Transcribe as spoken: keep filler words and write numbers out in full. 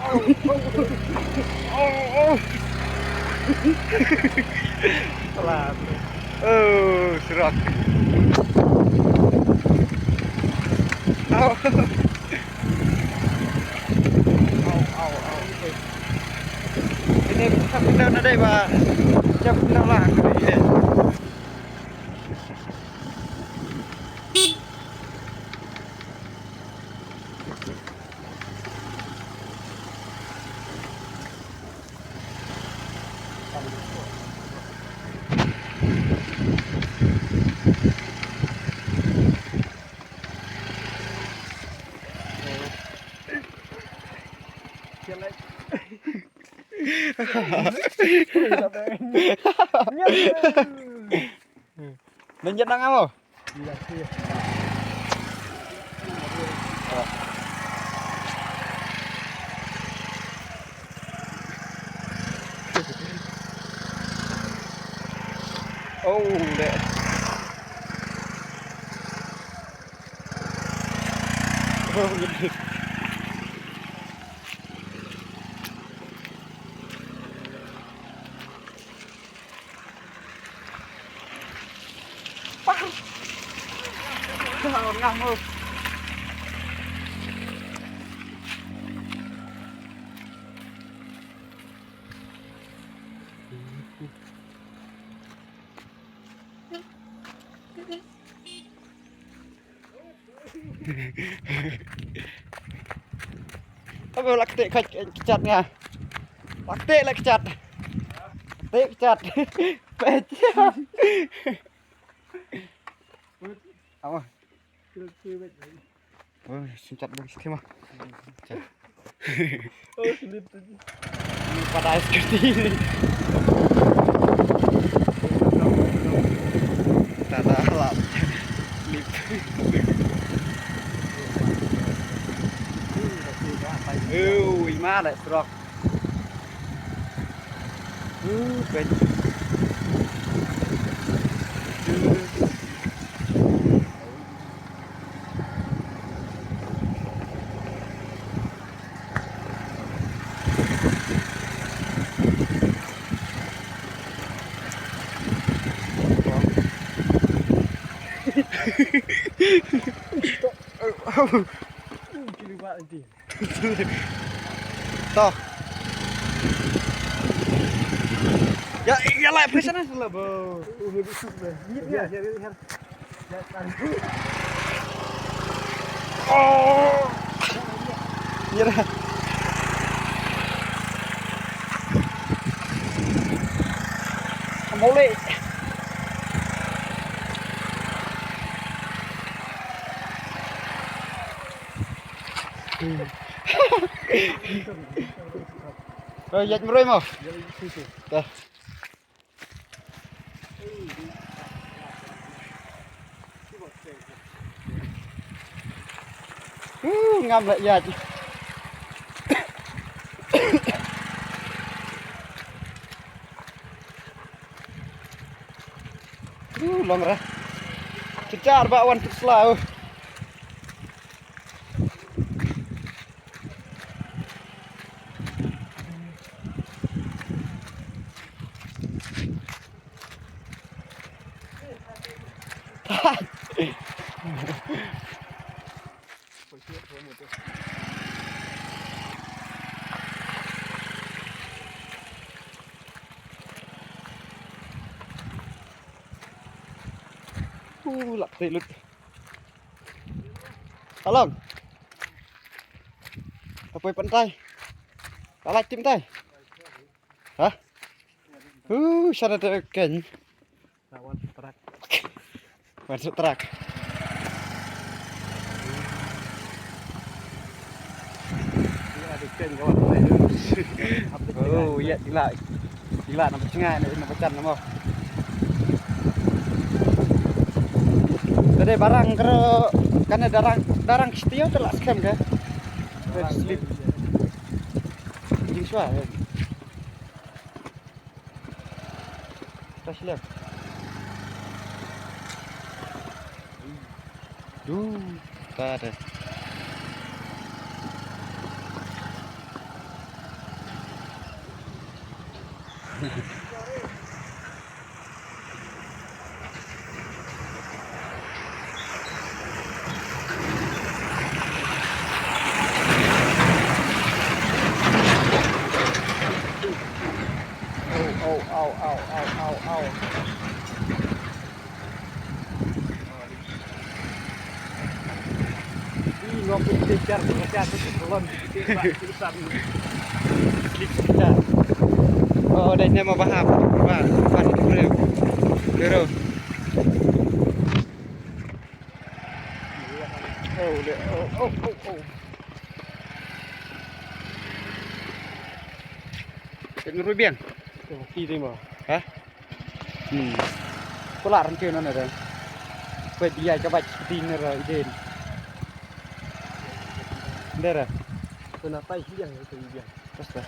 Oh, oh. Salah. Oh, serak. Au. Au, au, au. Ini bukan benda nadai, Pak. Siap benda lah. Menjat nang amo. Oh, deh. Oh, gede. Pah. Ngamuk. Abe lak te khat khat nga. Lak te lak khat. Te khat. Pet. Ama. Oh, singkat bagi skema. Oh, slip tadi. Pada ais kerti. Tata alam. Slip. Oh, ima dah serok. Uh, ben. To. Ya, ya lah, pergi sana lah, bro. Ya, ya, ya, ya. Oh. Ya dah. Molek. Oi, ïaid marwei mo. Dah. Uh, ngam la ïaid. Uh, long re. Kejar ba wan tu sla. Uh, lak te lut. Along. Tapoi pantai. Palak tim tai. Hah? Uh, sana te ken. Wan trak. Wan trak. Ïa, di ken ka wan. Oh, ïa, ila. Ila na pecngai na pechan na mo. Tadi barang kero kana darang darang kistio telah scam ke. Slip. Jing swa. Touch left. Du, ta de. Au, au, au, au. Ih, no pun teacher, teacher tu belum. Slip teacher. Oh, dai ne ma bahap. Ba, ba ni tu. Pero. Oh, le, oh, oh, oh, oh. Kan rubiang. Oh, ki dei mo. Ha? Hmm. Ko la ran ke na na da. Ko dia ka ba ki dei na ra dei. Dera. Ko na tai ki yang ko dia. Basta.